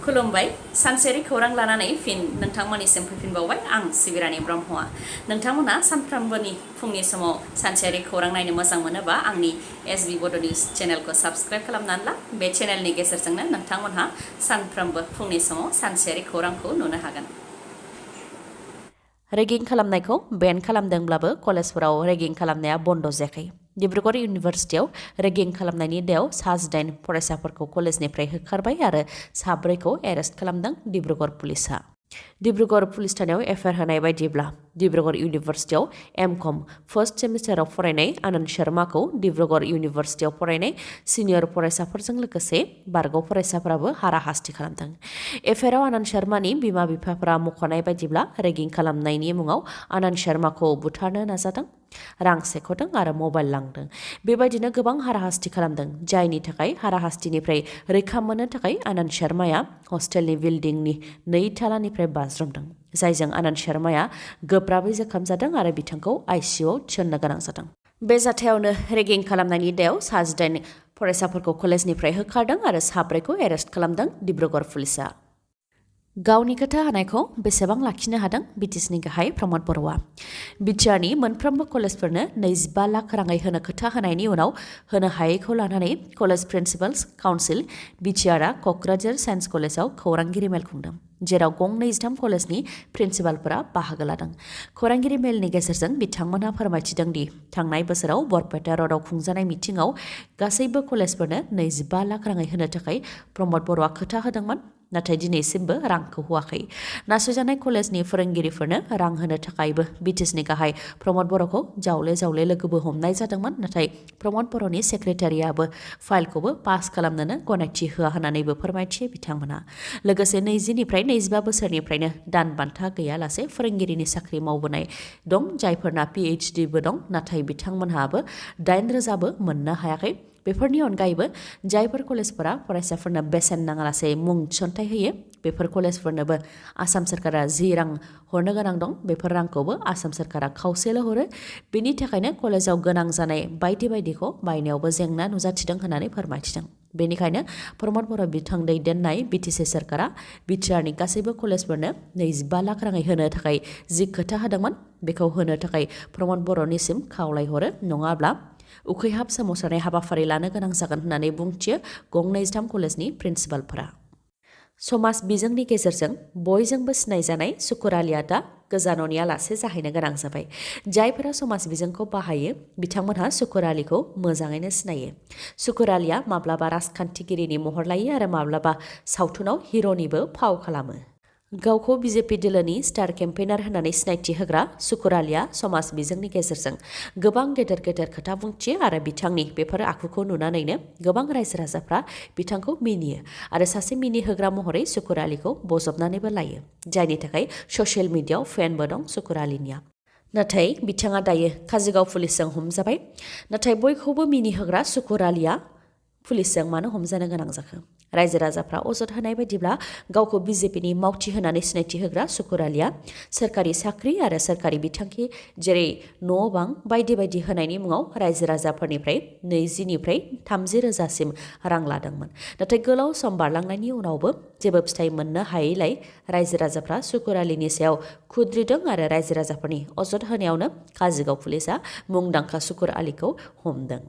खुलुमबाय सानसेरि खौरां लानानै फिन नोंथांमोननिसिम फैफिनबावबाय आं सिबिरानि ब्रह्मआ नोंथांमोना सानफ्रोमबोनि फुंनि समाव सानसेरि खौरां नायनो मोजां मोनोबा आंनि एसबि बड' निउज चेनेलखौ साबस्क्राइब खालामनानै ला बे चेनेलनि गेजेरजोंनो नोंथांमोनहा सानफ्रोमबो फुंनि समाव सानसेरि खौरांखौ नुनो हागोन रेगिं खालामनायखौ बेन खालामदोंब्लाबो कलेजफोराव रेगिं खालामनाया बन्द जायाखै डिब्रुगढ़ इउनिभार्सिटियाव रेगिं खालामनायनि दायाव 8 फरायसाफोरखौ कलेजनिफ्राय होखारबाय आरो 4खौ एरेस्ट खालामदों डिब्रुगढ़ पुलिसआ डिब्रुगढ़ पुलिस थानायाव एफआइआर होनाय बायदिब्ला डिब्रुगढ़ इउनिभार्सिटियाव एमकम फार्स्ट सेमिस्टाराव फरायनाय आनन्द शर्माखौ डिब्रुगढ़ इउनिभार्सिटियाव फरायनाय सिनियर फरायसाफोरजों लोगोसे बारग' फरायसाफोराबो हाराहास्ति खालामदों एफआइआराव आनन्द शर्मानि बिमा बिफाफोरा मख'नाय बायदिब्ला रेगिं खालामनायनि मुङाव आनन्द शर्माखौ बुथारनो नाजादों रां सेख'दों आरो मबाइल लांदों बेबायदिनो गोबां हाराहास्ति खालामदों जायनि थाखाय हाराहास्तिनिफ्राय रैखा मोननो थाखाय आनन्द शर्माया हस्टेलनि बिल्डिंनि 2 थालानिफ्राय बाज्रुमदों जायजों आनन्द शर्माया गोब्राबै जोखोम जादों आरो बिथांखौ आइसिइउआव थिसननो गोनां जादों बे जाथायावनो रेगिं खालामनायनि दायाव 8 फरायसाफोरखौ कलेजनिफ्राय होखारदों आरो 4खौ एरेस्ट खालामदों डिब्रुगढ़ पुलिसआ गावनि खोथा होनायखौ बेसेबां लाखिनो हादों बिटिसिनि गाहाय प्रमद बर'आ बिटिआरनि मोनफ्रोमबो कलेजफोरनो 25 लाख राङै होनो खोथा होनायनि उनाव होनो हायैखौ लानानै कलेज प्रिन्सिपाल्स काउन्सिल बिटिआरआ क'क्राझार साइन्स कलेजाव खौरांगिरि मेल खुंदों जेराव गं 23 कलेजनि प्रिन्सिपालफोरा बाहागो लादों खौरांगिरि मेलनि गेजेरजों बिथांमोनहा फोरमायथिदों दि थांनाय बोसोराव बरपेटा र'डआव खुंजानाय मिटिंआव गासैबो कलेजफोरनो 25 लाख राङै होनो थाखाय प्रमद बर'आ खोथा होदोंमोन नाथाय दिनैसिमबो रांखौ होआखै नासयजानाय कलेजनि फोरोंगिरिफोरनो रां होनो थाखायबो बिटिसिनि गाहाय प्रमद बर'खौ जावले जावले लोगोबो हमनाय जादोंमोन नाथाय प्रमद बर'नि सेक्रेटारियाबो फाइलखौबो पास खालामनोनो गनायथि होआ होननानैबो फोरमायथियो बिथांमोना लोगोसे 20निफ्राय 25 बोसोरनिफ्रायनो दान बान्था गैयालासे फोरोंगिरिनि साख्रि मावबोनाय दं जायफोरना पिएइचडिबो दं नाथाय बिथांमोनहाबो 8,000बो मोननो हायाखै बेफोरनि अनगायैबो जायफोर कलेजफोरा फरायसाफोरनो बेसेन नाङालासे मुं थिसनथाइ होयो बेफोर कलेजफोरनोबो आसाम सरकारा जि रां हरनो गोनां दं बेफोर रांखौबो आसाम सरकारा खावसेल' हरो बेनि थाखायनो कलेजाव गोनां जानाय बायदि बायदिखौ बायनायावबो जेंना नुजाथिदों होननानै फोरमायथिदों बेनिखायनो प्रमद बर' बिथां दैदेननाय बिटिसि सरकारा बिटिआरनि गासैबो कलेजफोरनो 25 लाख राङै होनो थाखाय जि खोथा होदोंमोन बेखौ होनो थाखाय प्रमद बर'निसिम खावलायहरो नङाब्ला उखैहाब सोमावसारनाय हाबाफारि लानो गोनां जागोन होननानै बुंथियो गं 23 कलेजनि प्रिन्सिपालफोरा समाज बिजोंनि गेजेरजों बयजोंबो सिनायजानाय सुकुर आलिया दा गोजान'नि आलासि जाहैनो गोनां जाबाय जायफोरा समाज बिजोंखौ बाहायो बिथांमोनहा सुकुर आलिखौ मोजाङैनो सिनायो सुकुर आलिया माब्लाबा राजखान्थिगिरिनि महर लायो आरो माब्लाबा सावथुनाव हिर'निबो फाव खालामो गावखौ बिजेपि दोलोनि स्टार केम्पेइनार होननानै सिनायथि होग्रा सुकुर आलिया समाज बिजोंनि गेजेरजों गोबां गेदेर गेदेर खोथा बुंथियो आरो बिथांनि बेफोर आखुखौ नुनानैनो गोबां रायजो राजाफ्रा बिथांखौ मिनियो आरो सासे मिनिहोग्रा महरै सुकुर आलिखौ बजबनानैबो लायो जायनि थाखाय ससियेल मिडियायाव फेनबो दं सुकुर आलिनिया नाथाय बिथाङा दायो काजोगाव पुलिसजों हमजाबाय नाथाय बयखौबो मिनिहोग्रा सुकुर आलिया पुलिसजों मानो हमजानो गोनां जाखो रायजो राजाफ्रा अजद होनाय बायदिब्ला गावखौ बिजेपिनि मावथि होनानै सिनायथि होग्रा सुकुर आलिया सोरखारि साख्रि आरो सोरखारि बिथांखि जेरै न' बां बायदि बायदि होनायनि मुङाव रायजो राजाफोरनिफ्राय 20निफ्राय 30 रोजासिम रां लादोंमोन नाथाय गोलाव सम बारलांनायनि उनावबो जेबो फिथाइ मोननो हायैलाय रायजो राजाफ्रा सुकुर आलिनि सायाव खुद्रिदों आरो रायजो राजाफोरनि अजद होनायावनो काजोगाव पुलिसआ मुंदांखा सुकुर आलिखौ हमदों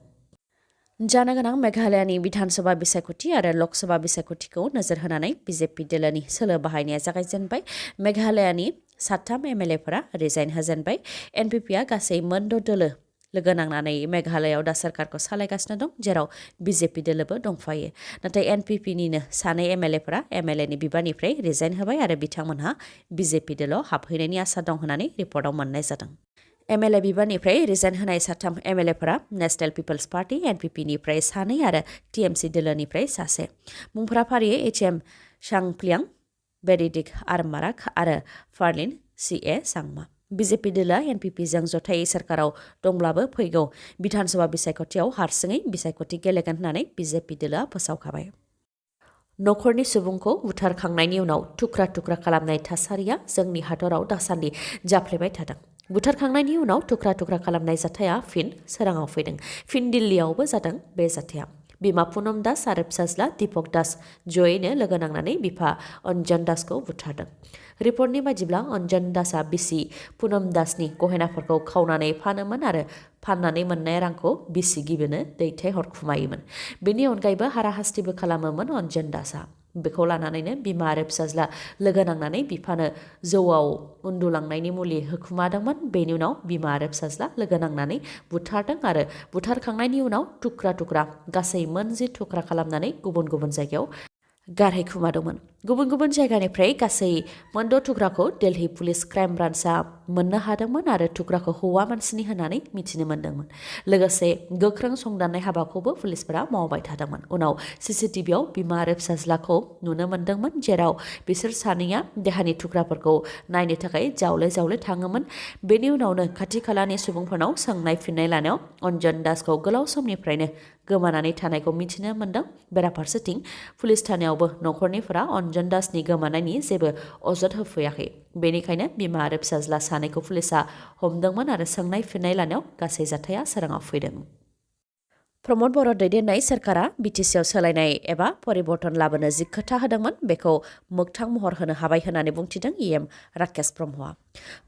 जानो गोनां मेघालयानि बिधानसभा बिसायख'थि आरो लकसभा बिसायख'थिखौ नोजोर होनानै बिजेपि दोलोनि सोलो बाहायनाया जागायजेनबाय मेघालयानि 3 एमएलएफोरा रिजाइन होजेनबाय एनपिपिआ गासै 6 दोलो लोगो नांनानै मेघालयाव दा सरकारखौ सालायगासिनो दं जेराव बिजेपि दोलोबो दंफायो नाथाय एनपिपिनिनो 2 एमएलएफोरा एमएलएनि बिबाननिफ्राय रिजाइन होबाय आरो बिथांमोनहा बिजेपि दोलोआव हाबहैनायनि आसा दं होननानै रिपर्टआव मोननाय जादों एमएलए बिबाननिफ्राय रिजाइन होनाय 3 एमएलएफोरा नेशनेल पिपल्स पार्टी एनपिपिनिफ्राय 2 आरो टिएमसि दोलोनिफ्राय 1 मुंफोरा फारियै एचएम सांप्लियां बेरिडिक आरमाराक आरो फार्लिन सीए सांमा बिजेपि दोलोआ एनपिपिजों जथायै सरकाराव दंब्लाबो फैगौ बिधानसभा बिसायख'थियाव हारसिङै बिसायख'थि गेलेगोन होननानै बिजेपि दोलोआ फोसावखाबाय नखरनि सुबुंखौ बुथारखांनायनि उनाव थुख्रा थुख्रा खालामनाय थासारिया जोंनि हादराव दासान्दि जाफ्लेबाय थादों बुथारखांनायनि उनाव थुख्रा थुख्रा खालामनाय जाथाया फिन सोराङाव फैदों फिन दिल्लीयावबो जादों बे जाथाया बिमा पुनम दास आरो फिसाज्ला दीपक दास जयैनो लोगो नांनानै बिफा अन्जन दासखौ बुथारदों। रिपर्टनि बायदिब्ला अन्जन दासआ बिसि पुनम दासनि गहेनाफोरखौ खावनानै फानोमोन आरो फाननानै मोननाय रांखौ बिसि गिबिनो दैथायहरखुमायोमोन। बेनि अनगायैबो हाराहास्तिबो खालामोमोन अन्जन दासआ। बेखौ लानानैनो बिमा आरो फिसाज्ला लोगो नांनानै बिफानो जौआव उन्दुलांनायनि मुलि होखुमादोंमोन। बेनि उनाव बिमा आरो फिसाज्ला लोगो नांनानै बुथारदों आरो बुथारखांनायनि उनाव थुख्रा थुख्रा गासै मोन10 थुख्रा खालामनानै गुबुन गुबुन जायगायाव गारहैखुमादोंमोन। गुबुन गुबुन जायगानिफ्राय गासै मोन6 थुख्राखौ दिल्ली पुलिस क्राइम ब्रान्चआ मोननो हादोंमोन आरो थुख्राखौ हौवा मानसिनि होननानै मिथिनो मोन्दोंमोन। लोगोसे गोख्रों संदाननाय हाबाखौबो पुलिसफोरा मावबाय थादोंमोन। उनाव सीसीटीवीआव बिमा आरो फिसाज्लाखौ नुनो मोन्दोंमोन, जेराव बिसोर सानैया देहानि थुख्राफोरखौ नायनो थाखाय जावले जावले थाङोमोन। बेनि उनावनो खाथि खालानि सुबुंफोरनाव सोंनाय फिननाय लानायाव अन्जन दासखौ गोलाव समनिफ्रायनो गोमानानै थानायखौ मिथिनो मोन्दों। बेराफारसेथिं पुलिस थानायावबो नखरनिफोरा अन्जन दासनि गोमानायनि जेबो अजद होफैयाखै। बेनिखायनो बिमा आरो फिसाज्ला सानैखौ पुलिसआ हमदोंमोन आरो सोंनाय फिननाय लानायाव गासै जाथाया सोराङाव फैदों। प्रमद बर' दैदेननाय सोरखारा बिटिसिआव सोलायनाय एबा परिबर्तन लाबोनो जि खोथा होदोंमोन बेखौ मोगथां महर होनो हाबाय होननानै बुंथिदों EM राकेश ब्रह्मआ।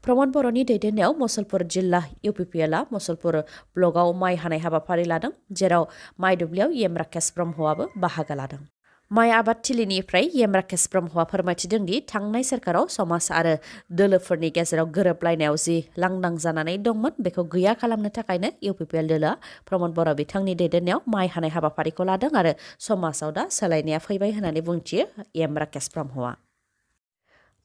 प्रमद बर'नि दैदेननायाव मुसलपुर जिल्ला UPPLआ मुसलपुर ब्लकआव माइ हानाय हाबाफारि लादों, जेराव माइ दुब्लियाव EM राकेश ब्रह्मआबो बाहागो लादों। माइ आबादथिलिनिफ्राय EM राकेश ब्रह्मआ फोरमायथिदों दि थांनाय सोरखाराव समाज आरो दोलोफोरनि गेजेराव गोरोबलायनायाव जि लांदां जानानै दंमोन बेखौ गैया खालामनो थाखायनो UPPL दोलोआ प्रमद बर' बिथांनि दैदेननायाव माइ हानाय हाबाफारिखौ लादों आरो समाजाव दा सोलायनाया फैबाय होननानै बुंथियो EM राकेश ब्रह्मआ।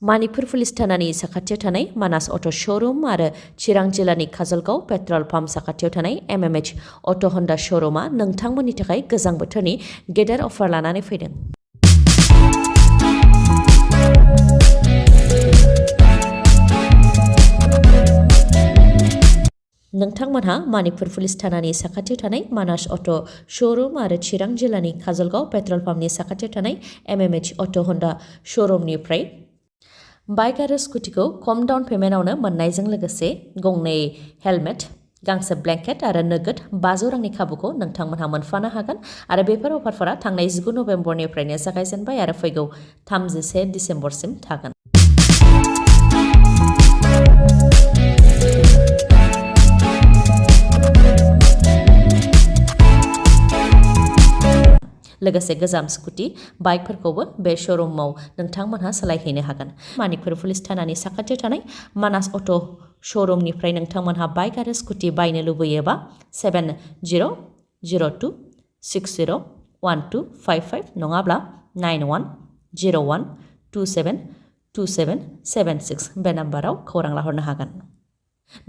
मणिपुर पुलिस थानानि साखाथियाव थानाय मानास अट' श'रुम आरो चिरां जिल्लानि काजलगांव पेट्रल पाम्प साखाथियाव थानाय MMH अट' हन्डा श'रुमआ नोंथांमोननि थाखाय गोजां बोथोरनि गेदेर अफार लानानै फैदों। नोंथांमोनहा मणिपुर पुलिस थानानि साखाथियाव थानाय मानास अट' श'रुम आरो चिरां जिल्लानि काजलगांव पेट्रल पाम्पनि साखाथियाव थानाय MMH अट' हन्डा श'रुमनिफ्राय बाइक आरो स्कुटिखौ खम डाउन पेमेन्टआवनो मोननायजों लोगोसे गंनै हेलमेट, गांसे ब्लेंकेट आरो नोगोद 500 रांनि खाबुखौ नोंथांमोनहा मोनफानो हागोन आरो बेफोर अफारफोरा थांनाय 19 नबेम्बरनिफ्रायनो जागायजेनबाय आरो फैगौ 31 डिसेम्बरसिम थागोन। लोगोसे गोजाम स्कुटि बाइकफोरखौबो बे श'रुमाव नोंथांमोनहा सोलायहैनो हागोन। मणिपुर पुलिस थानानि साखाथियाव थानाय मानास अट' श'रुमनिफ्राय नोंथांमोनहा बाइक आरो स्कुटि बायनो लुबैयोबा 7002601255 नङाब्ला 9101272776 बे नाम्बाराव खौरां लाहरनो हागोन।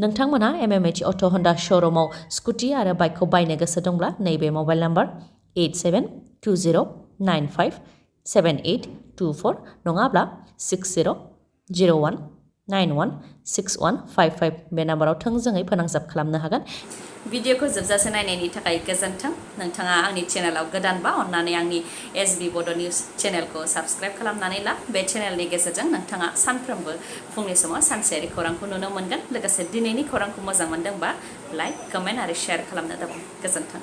नोंथांमोनहा MMH अट' हन्डा श'रुमाव स्कुटि आरो बाइकखौ बायनो गोसो दंब्ला नैबे मबाइल नाम्बार 8720957824 नङाब्ला 6001916155 बे नाम्बाराव थोंजोङै फोनांजाब खालामनो हागोन। भिडिअखौ जोबजासे नायनायनि थाखाय गोजोन्थों। नोंथाङा आंनि चेनेलाव गोदानबा अन्नानै आंनि SB बड' निउस चेनेलखौ साबस्क्राइब खालामनानै ला। बे चेनेलनि गेजेरजों नोंथाङा सानफ्रोमबो फुंनि समाव सानसेयारि खौरांखौ नुनो मोनगोन। लोगोसे दिनैनि खौरांखौ मोजां मोनदोंबा लाइक, कमेन्ट आरो शेयार खालामनो दाबाव। गोजोन्थों।